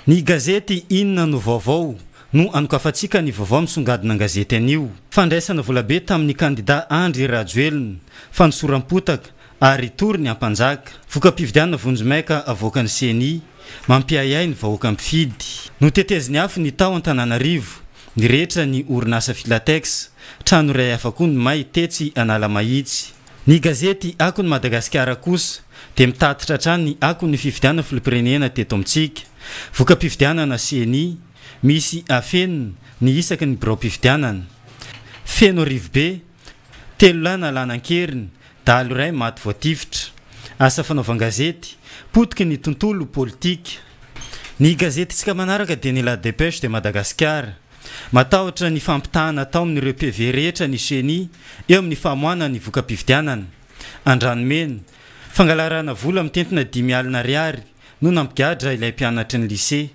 Ny gazety Inona no vaovao no anokafantsika ny vaovao misongadina an-gazety anio. Fandraisana volabe tamin'ny kandida Andry Rajoelina, fanosoram-potaka ary tory ny Ampanjaka. Voka-pifidianana vonjimaika avoakan'ny Ceni, mampiahiahy ny vahoaka mpifidy. Notetezin'ny afo ny tao Antananarivo, nirehetra ny orinasa Filatex, trano iray hafa koa ny may tetsy Analamahitsy. Ny gazety Akon'i Madagasikara kosa dia mitatitra hatrany ny akon'ny fifidianana filoham-pirenena teto amintsika. Voka-pifidianana Ceni, misy afenina ny isaky ny biraom-pifidianana. Feno rivobe, telo lahy nalana an-keriny, dahalo iray maty voatifitra. Asa fanaovan-gazety, potiky ny tontolo politika. Ny gazetintsika manaraka dia ny La Dépêche de Madagascar. Matahotra ny fampitahana atao amin'ireo PV rehetra ny Ceni eo amin'ny famoahana ny voka-pifidianana. Andranomena, fangalarana vola mitentina 50 ariary no nampigadra ilay mpianatry ny lycée.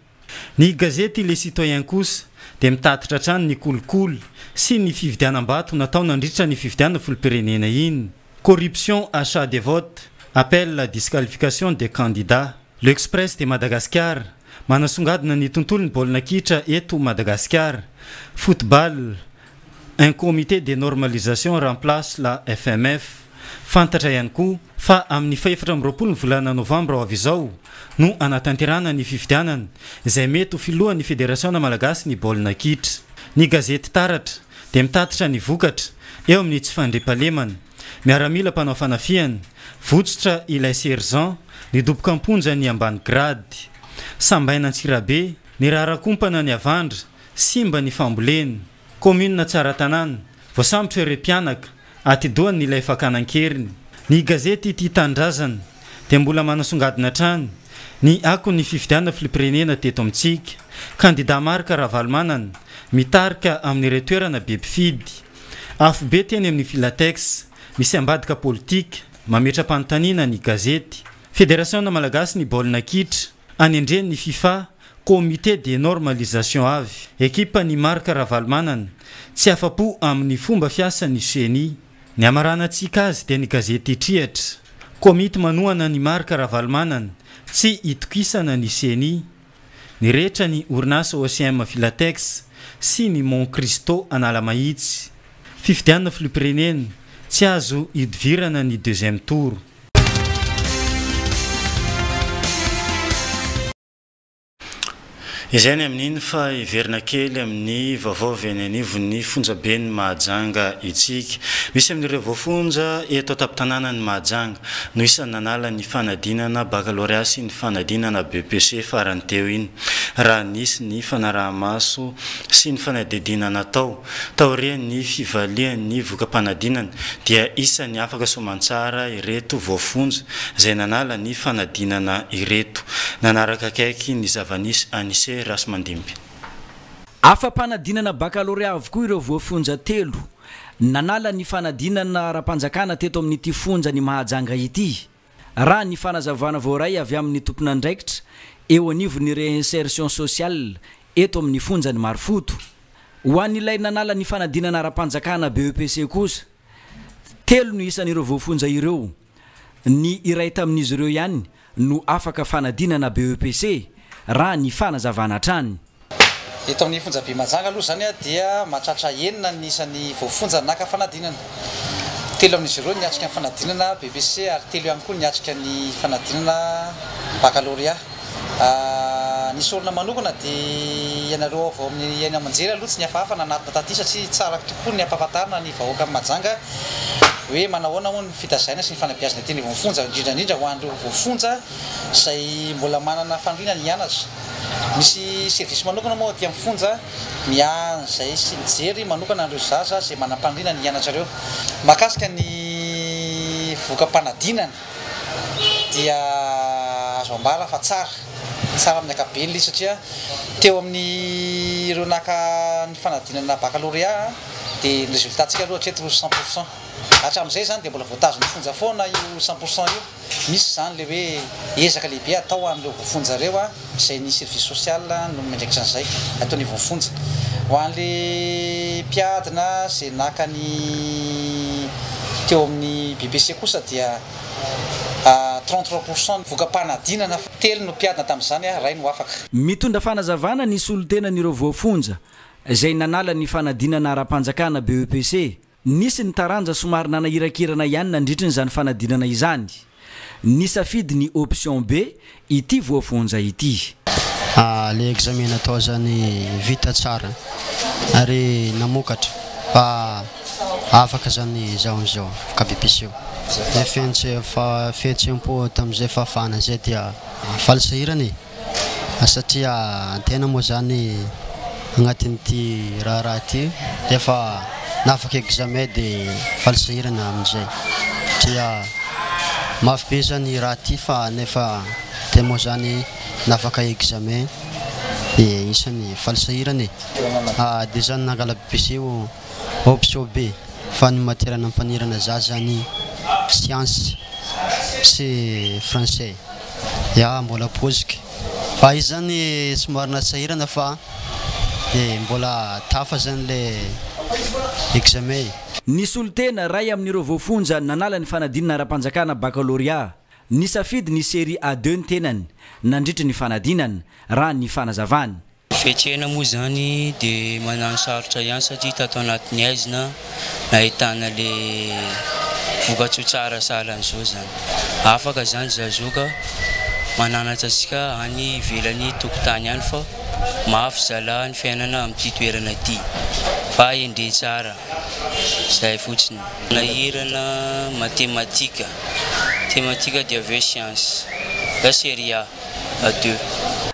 Ny gazety Le Citoyen kosa dia mitatitra hatrany ny kolikoly sy ny fividianam-bato natao nandritra ny fifidianana filoham-pirenena iny. Corruption achat des votes, appel à disqualification des candidats. L'Express de Madagascar, manasongadina ny tontolon'ny baolina kitra eto Madagasikara. Football, un comité de normalisation remplace la FMF. Fantatra ihany koa fa amin'ny faha-24 ny volana novambra ho avy izao no hanatanterahana ny fifidianana izay mety ho filohan'ny federasiona malagasy ny baolina kitra. Ny gazety Taratra dia mitatitra ny vokatra eo amin'ny tsy fandriampahalemana. Miaramila mpanao fanafihana, votsotra ilay sergent, nidoboka am-ponja ny ambany grady. Sambaina Antsirabe, nirarakompana ny havandra, simba ny fambolena. Kaominina Tsaratanàna, voasambotra ireo mpianaka, atidohan' ilay fakana an-keriny. Ny gazety Tia Tanindrazana dia mbola manasongadina hatrany Ny akon'ny fifidianana filoham-pirenena teto amintsika, kandida Marc Ravalomanana, mitarika amin'ireo toerana be mpifidy. Afobe teny amin'ny Filatex, misy ambadika politika, mametra-panontaniana ny gazety. Federasiona malagasy ny baolina kitra, anendren'ny Fifa, comité de normalisation avy. Ekipan'i Marc Ravalomanana, tsy afa-po amin'ny fomba fiasan'ny Ceni. Ny hamaranantsika azy dia ny gazety Triatra. Komity manohana an'i Marc Ravalomanana, tsy itokisana ny Ceni. Nirehitra ny orinasa OCM Filatex sy ny Mont Christo Analamahitsy. Fifidianana filoham-pirenena, tsy azo ihodivirana ny deuxième tour. Izay ny amin'iny fa hiverina kely amin'ny vaovao avy eny anivon'ny fonjaben'i Mahajanga itsika. Misy amin'ireo voafonja eto an-tampon-tanànan'i Mahajanga no isan'ny nanala ny fanadinana bakalorea sy ny fanadinana BEPC farany teo iny raha nisy ny fanaraha-maso sy ny fanadihadiana natao Taorian'ny fivalian'ny voka-panadinana dia isan'ny afaka soamantsara ireto voafonja izay nanala ny fanadinana ireto. Nanaraka akaiky ny zava-nisy Anise Rasimandimby. Afa-panadinana bakalorea avokoa ireo voafonja telo nanala ny fanadinana ara-panjakana teto amin'ity fonjan'i Mahajanga ity, raha ny fanazavana voaray avy amin'ny tompon'andraikitra eo anivon'ny Réinsertion sociale eto amin'ny fonjan'i Marofoto. Ho an'ilay nanala ny fanadinana ara-panjakana BEPC kosa, telo no isan'ireo voafonja ireo. Ny iray tamin'izy ireo ihany no afaka fanadinana BEPC, raha ny fanazavana hatrany. Eto amin'ny fonjabe Mahajanga aloha izany dia mahatratra enina ny isan'ny voafonja naka fanadinana. Telo amin'izy ireo niatrika ny fanadinana BEPC ary telo ihany koa niatrika ny fanadinana Baccalauréat. Ny sorona manokana dia ianareo avy ao amin'ny haino aman-jery aloha tsy nihafahafa nanatona taty satria tsara tokoa ny hampahafantarina ny vahoakan'i Mahajanga hoe manahoana moa ny fitazaina sy ny fanabeazana ety anivon'ny fonja, indrindra indrindra ho an'ireo voafonja izay mbola manana faniriana ny hianatra. Misy service manokana moa aty amin'ny fonja miahy an'izay sy mijery manokana an'ireo zaza izay manam-paniriana ny hianatra ireo. Mahakasika ny voka-panadinana dia azo ambara fa tsara, tsara amin'ny ankapobeny ilay izy satria teo amin'ireo naka ny fanadinana baccalauréat dia ny résultat-ntsika aloha hatreto 100 pour cent. Hatramin'izay izany dia mbola voatazon'ny fonja foana io 100 pour cent io. Misy izany ilay hoe ezaka lehibe atao an'ireo voafonja ireo izay ny service social no miandraikitra an'izay ato anivon'ny fonja. Ho an'ilay mpiadina izay naka ny teo amin'ny BPC kosa dia 33 pour cent ny voka-panadinana, telo no mpiadina tamin'izany, iray no afaka. Mitondra fanazavana ny solontenan'ireo voafonja izay nanala ny fanadinana ara-panjakana BEPC Nisy ny taranja somary nanahirakirana ihany nandritry izany fanadinana izany. Nisafidy ny option B ity voafonja ity. Le examen natao zany vita tsara ary namokatra fa afaka zany zaho amizao afaka BEPC io. Le fihetseham-po tamizay fahafahana zay dia faly sahirana e. Satria antena moa zany agnatin'ity raharaha ity efa nafaka examen de faly sahirana amin'izay satria mafy be zany raha ty fa nefa tena moa zany nafaka examen de isany faly sahirana e de zany nangala BEPC io option B fa ny matière nampanirana za zany science sy français. Ya mbola poziky fa izy zany somary nasahirana fa eh mbola tafa zany le examen e. Nisolo tena iray amin'ireo voafonja nanala ny fanadinana ara-panjakana baccalauréat, nisafidy ny série A2 ny tenany nandritry ny fanadinana, raha ny fanazavany. Fiatrehana moa izany dia manano sarotra ihany satria tato anatin'ny haizina nahitana le vokatsoa tsara sahala an'izao izany. Afaka izany zazoka mananatra antsika any ivelan'ny tokontany any fa mafy zalahy ny fiainana amin'ity toerana ity fa endre tsara izay fotsiny. Nahirana matematika, matematika dia avy eo siansa, za série A. Adieu.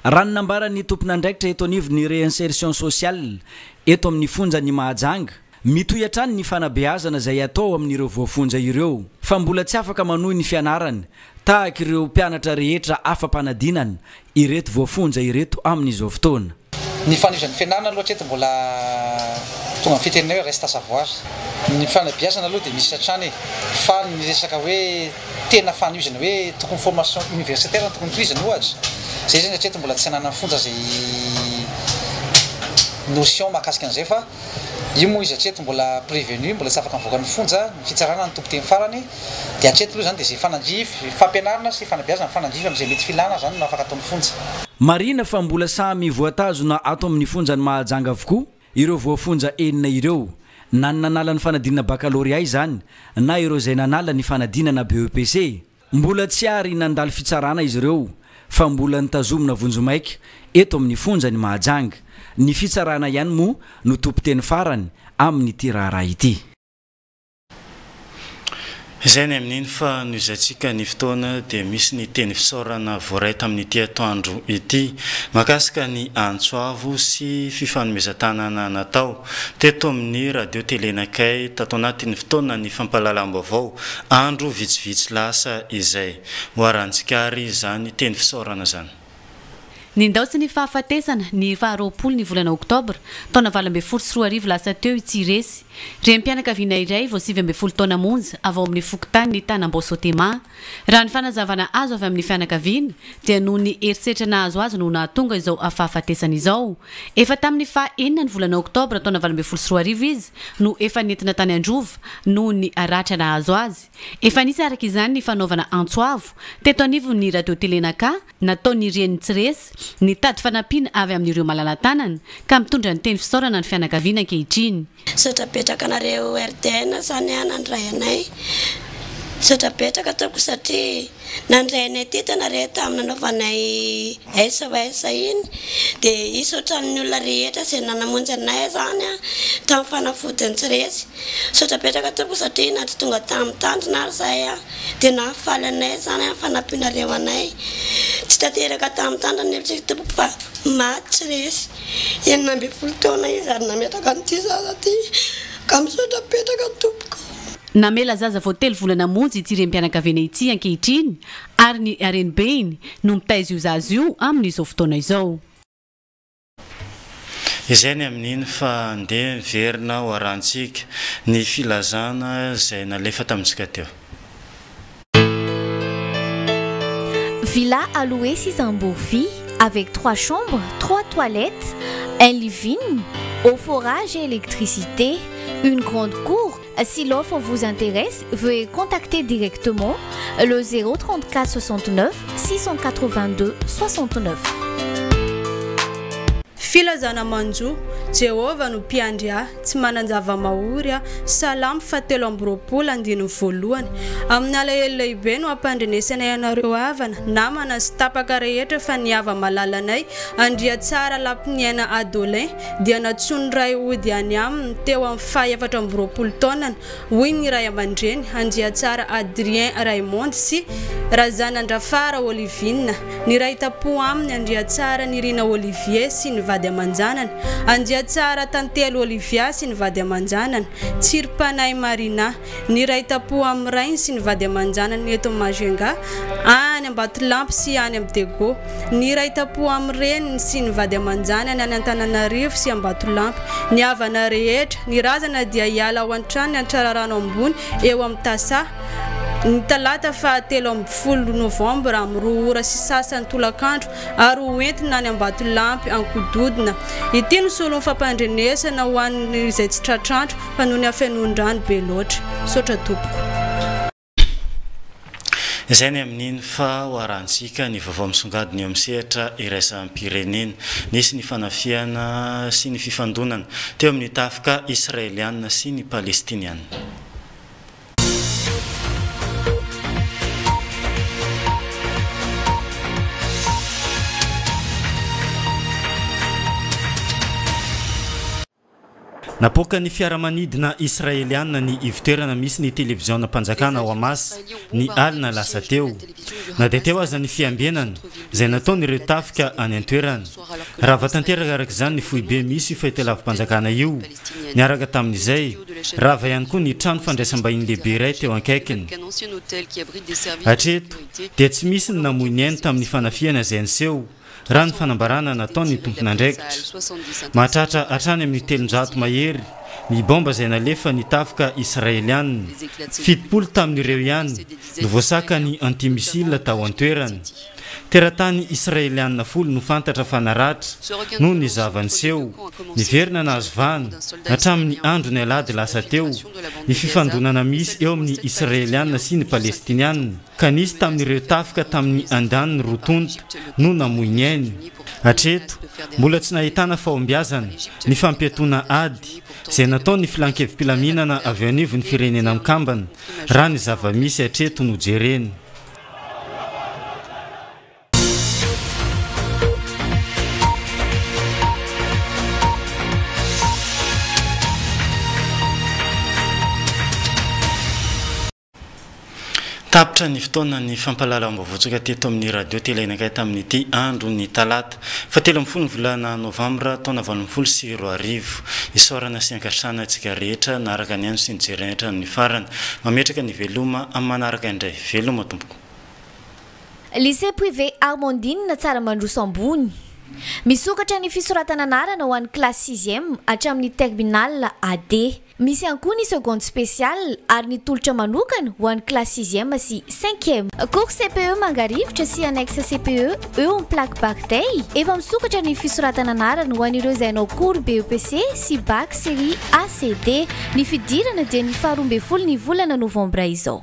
Raha ny nambaran'ny tompon'andraikitra eto anivon'ny Réinsertion sociale eto amin'ny fonjan'i Mahajanga, mitohy hatrany ny fanabeazana izay atao amin'ireo voafonja ireo fa mbola tsy afaka manohy ny fianarany Tahaka ireo mpianatra rehetra afa-panadinana ireto voafonja ireto amin'izao fotoana. Ny fanohizan'ny fianarana aloha hatreto mbola tonga amin'ny fitenenana hoe reste à savoir. Ny fanabeazana aloha dia misy hatrany e, fa ny resaka hoe tena fanohizana hoe tokony formation universitaire no tokony tohizana ohatra, izay zany hatreto mbola tsy ananan'ny fonja izay notion mahakasika an'izay fa io moa izy hatreto mbola prevenu, mbola tsy afaka mivoaka ny fonja, ny fitsarana no tompon-teny farany. Dia hatreto aloha izany dia izay fanandrify, fampianarana sy fanabeazana mifanandrify amin'izay mety filana izany no afaka ataon'ny fonja. Marihina fa mbola samy voatazona ato amin'ny fonjan'i Mahajanga avokoa ireo voafonja enina ireo, na ny nanala ny fanadinana bakalorea izany na ireo izay nanala ny fanadinana BEPC. Mbola tsy ary nandalo fitsarana izy ireo fa mbola notazomina vonjimaika eto amin'ny fonjan'i Mahajanga. Ny fitsarana ihany moa no tompon-teny farany amin'ity raharaha ity. Izay ny amin'iny fa nohizaintsika ny fotoana dia misy ny teny fisaorana voaray tamin'ity atoandro ity mahakasika ny antso avo sy fifanomezan-tanana natao teto amin'ny Radio Télé Nakay tato anatin'ny fotoanan'ny fampahalalam-baovao andro vitsivitsy lasa izay. Ho arahantsika ary izany teny fisaorana izany. Nindaosin'ny fahafatesana, ny faha 20 ny volana oktobra, taona 2018 lasa teo i Tsiresy, renim-pianakaviana iray vao 19 taona monja avy ao amin'ny fokontanin'i Tanambao Sotema. Raha ny fanazavana azo avy amin'ny fianakaviana dia noho ny herisetra nahazo azy no nahatonga izao fahafatesana izao. Efa tamin'ny faha enina ny volana oktobra taona 2018 izy no efa nentina tany Androva noho ny ratra nahazo azy. Efa nisy araka izany ny fanaovana antso avo teto anivon'ny Radio Télé Naka, Nataon'ny renin'i Tsiresy nitady fanampiana avy amin'ireo malala-tanana ka mitondra ny teny fisaorana ny fianakaviana ankehitriny. Misaotra betraka anareo RTN zany an nandray anay. Misaotra betraka tompoko satria nandray anay teto ianareo tamin'ny nanaovanay SOS iny dia hisaotra ny olona rehetra izay nanamonjy anay zany an tamin'ny fanafodin'i Tsiresy. Misaotra betraka tompoko satria na tsy tonga tamin'ny tanjona ary zahay an. Dia nahafaly anay izany ny fanampianareo anay. Tsy tanteraka tamin'ny tanana anefa isika tompoko fa maty tsy resy. 16 taona izy ary nametraka an'ity zaza ity ka misaotra betsaka tompoko. Namela zaza vao telo volana monja ity renim-pianakaviana ity ankehitriny ary ny renibeny no mitaiza io zaza io amin'izao fotoana izao. Izay ny amin'iny fa ndeha miverina ho arahantsika ny filazana izay nalefa tamintsika teo. Villa à louer sisa Amborovy avec trois chambres, trois toilettes, un living, eau forage et électricité, une grande cour. Si l'offre vous intéresse, veuillez contacter directement le 034 69 682 69. Filazana manjo, Jehovah no Mpiandry ahy, tsy manan-java-mahory aho. Salamo fahatelo amby 20, andininy voalohany. Amin'ny alahelo lehibe no ampandrenesanay anareo havana, namana sy tapaka rehetra fa ny hava-malalanay, Andriatsara Lampiniaina Adolin, dia nantsoin'ny ray hody any aminy teo amin'ny faha 24 taonany, hoy ny ray aman-dreny, Andriatsara Adrien Raymond sy Razanandrafara Olivine. Niray tam-po aminy Andriatsara Nirina Olivier sy ny vady aman-janany, Andriatsara Tantely Olivia sy ny vady aman-janany, Tsirim-panahy Marina. Niray tam-po amin'ny rainy sy ny vady aman-janany eto Majunga, any Ambatolampy sy any amin'ny Diego. Niray tam-po amin'ny reniny sy ny vady aman-janany any Antananarivo sy Ambatolampy. Ny havana rehetra, ny razana dia hiala ao an-tranony Antrararano Ambony eo amin'ny Tasa, ny talata faha 13 novambra amin'ny roa ora sy sasany tolakandro ary ho entina any Ambatolampy Ankododina. Ity no solon'ny fampandrenesana ho an'izay tsy tratr'andro fa noho ny hafenoan-drano be loatra. Misaotra tompoko. Izay ny amin'iny fa ho arahantsika ny vaovao misongadina eo amin'ny sehatra iraisam-pirenena. Nisy ny fanafihana sy ny fifandonana teo amin'ny tafika Israeliana sy ny Palestiniana. Napoakan'ny fiaramanidina Israeliana ny ivotoerana misy ny televizionam-panjakana ao Hamas ny alina lasa teo. Na dia teo aza ny fiambenana izay nataon'ireo tafika any an-toerana. Rava tanteraka araka izany ny foibe misy io fahitalavi-panjakana io. Niaraka tamin'izay, rava ihany koa ny trano fandraisam-bahiny lehibe iray teo akaikiny. Hatreto dia tsy misy ny namoy ny ainy tamin'ny fanafihana izay niseho, raha ny fanambarana nataon'ny tompon'andraikitra. Mahatratra hatrany amin'ny 300 mahery ny baomba izay nalefan'ny tafika Israeliana. 70 tamin'ireo ihany no voasakan'ny anti-missile tao an-toerana. Teratany Israeliana 10 no fantatra fa naratra noho ny zava-niseho. Niverina nahazo vahana hatramin'ny andron'ny alahady lasa teo ny fifandonana misy eo amin'ny Israeliana sy ny Palestiniana, ka nisy tamin'ireo tafika tamin'ny andaniny roa tonta no namoy ny ainy. Hatreto, mbola tsy nahitana fahombiazana ny fampiatoana ady izay nataon'ny filankevi-pilaminana avy eo anivon'ny Firenena Mikambana, raha ny zava-misy hatreto no jerena. Tapitra ny fotoanan'ny fampahalalam-baovaontsika teto amin'ny Radio Télé Anakay tamin'ity andron'ny talata fahatelo ambin'ny folo ny volana novambra taona 2018. Isaorana sy ankasitrahana antsika rehetra naraka ny haino sy nijery anay hatramin'ny farany. Mametraka ny veloma amin'ny manaraka indray. Veloma tompoko. Lycée privé Armandine Tsaramandroso Ambony. Misokatra ny fisoratana anarana ho an'ny kilasy sixième hatramin'ny terminale AD. Misy ihany koa ny seconde spéciale ary ny tolotra manokana ho an'ny kilasy sixième sy cinquième. Cours CPE Mangarivotra sy annexe CPE eo amin'ny plaque Barday. Efa misokatra ny fisoratana anarana ho an'ireo izay hanao cours BEPC sy Bac série A, C, D. Ny fidirana dia ny faharoa ambin'ny folo ny volana novambra izao.